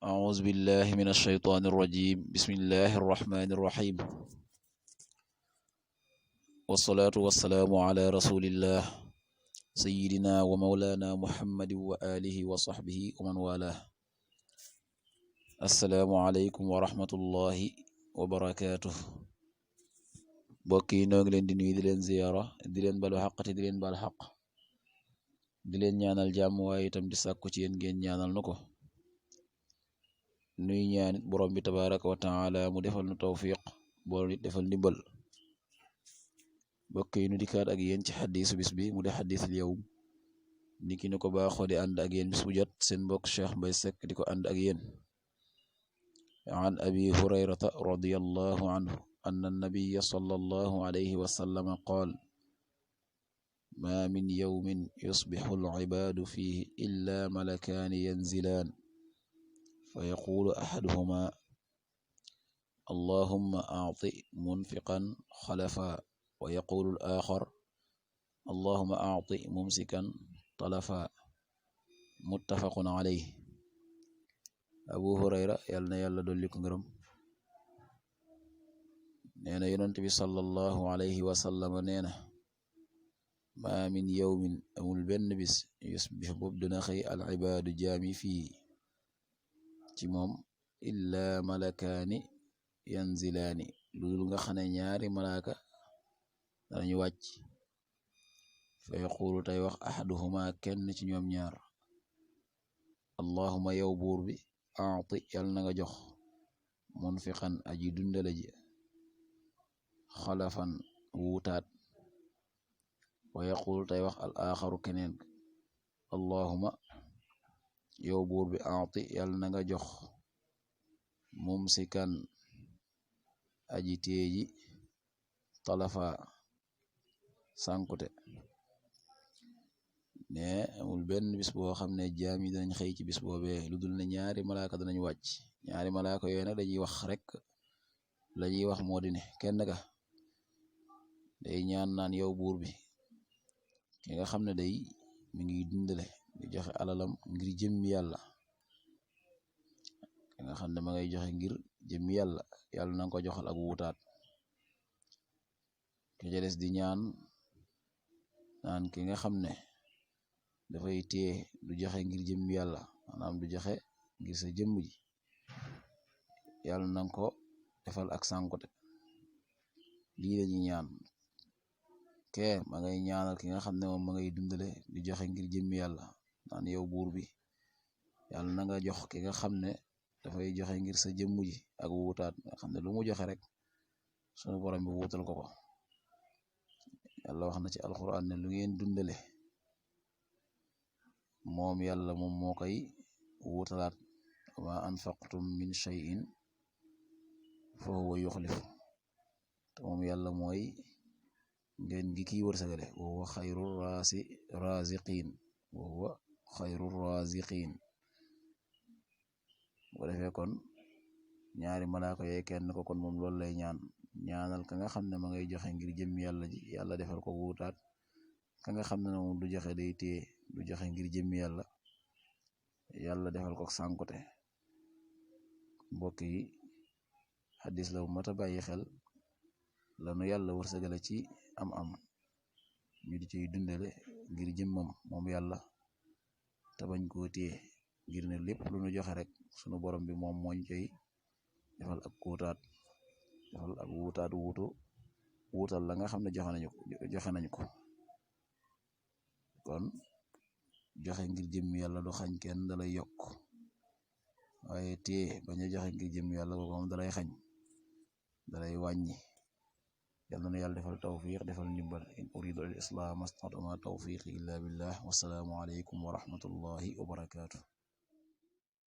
أعوذ بالله من الشيطان الرجيم بسم الله الرحمن الرحيم والصلاة والسلام على رسول الله سيدنا ومولانا محمد وآله وصحبه ومن والاه السلام عليكم ورحمة الله وبركاته bokki noo ngi leen di nuyu di leen ziyaara di leen balu xaq te di leen bal xaq di leen ñaanal jàmm waaye itam di sàkku ci yéen ngeen ñaanal nu ko nuy ñaanit borom bi tabaraka wa taala mu defal nu tawfiq bool nit defal ndimbal bokk yi nu dikkaat ak yéen ci xadiisu bis bi mu di xadiisul yawm niki nu ko baaxoo di ànd ak yéen bis bu jot seen mbokk Cheikh Mbaye Seck di ko ànd ak yéen an abi hurayrata radiyallahu anhu anna an-nabiyya sallallahu alayhi wa sallam qaal ma min yawmin yusbixu al-cibaadu fiihi illa malakaani yanzilaan fa yaquulu axaduhumaa allahumma acti munfiqan xalafa wa yaquulu al-aaxar allahumma acti mumsikan talafa muttafaqun alayhi abu hurayra yal na yàlla dolli ko ngërëm nee na yonent bi sallallahu alayhi wa sallam nee na maa min yawmin amul benn bis yusbix boobu dina xëy al ibaadu jaami fii ci moom illaa malakaani yanzilaani loolu nga xam ne ñaari malaaka danañu wàcc fa yaquulu tey wax ahaduhuma kenn ci ñoom ñaar allahuma yow buur bi aati yal na nga jox munfiqan aji dundale ji xalafan wuutaat wa yaquulu tey wax al aaxaru keneen allahuma yow buur bi aati yal na nga jox mumsikan aji teeji talafa sànkute ne amul benn bis boo xam ne jaam yi danañ xëy ci bis boobee lu dul ne ñaari malaaka danañ wàcc ñaari malaaka yooyu nag dañuy wax rek lañuy wax moo di ne kenn ka day ñaan naan yow buur bi ki nga xam ne day mi ngi dundale di joxe alalam ngir jëmmi yàlla ki nga xam ne ma ngay joxe ngir jëmmi yàlla yàlla na ko joxal ak wuutaat ki ca des di ñaan naan ki nga xam ne dafay téye du joxe ngir jëmmi yàlla maanaam du joxe ngir sa jëmm ji yàlla na ko defal ak sànkute lii lañuy ñaan ke ma ngay ñaanal ki nga xam ne moom ma ngay dundale di joxe ngir jëmmi yàlla naan yow buur bi yàlla na nga jox ki nga xam ne dafay joxe ngir sa jëmm ji ak wuutaat nga xam ne lu mu joxe rek sunu borom bi wuutal ko yàlla wax na ci alquran ne lu ngeen dundale moom yàlla moom moo koy wuutalaat wa anfaqtum min shay'in fa huwa yuxlifu te moom yàlla mooy ngeen gi kiy wërsëgale wa huwa xayru raziqin wa huwa xayru raziqin bu defee kon ñaari malaaka yooyu kenn ko kon moom loolu lay ñaanal ka nga xam ne ma ngay joxe ngir jëmmi yàlla ji yàlla defal ko wuutaat ka nga xam ne moom du joxe day téye du joxe ngir jëmmi yàlla yàlla defal ko sànkute mbokk yi xadis la bu mat a bàyyi xel lanu yàlla wërsëgale ci am ñu di ciy dundale ngir jëmmam moom yàlla te bañ koo téye ngir ne lépp lu nu joxe rek sunu borom bi moom mooñ koy defal ak wuutaat defal ak wuutaat wuutal la nga xam ne joxe nañu ko kon joxe ngir jëmm yàlla du xañ kenn dalay yokk waaye téye bañ a joxe ngir jëmm yàlla boobu moom dalay xañ dalay wàññi yàlla na yàlla defal tawfiq defal ndimbal in uridu al islam mastata'tu ma tawfiqi illa billah wassalaamu alaykum wa rahmatullahi wa barakatuh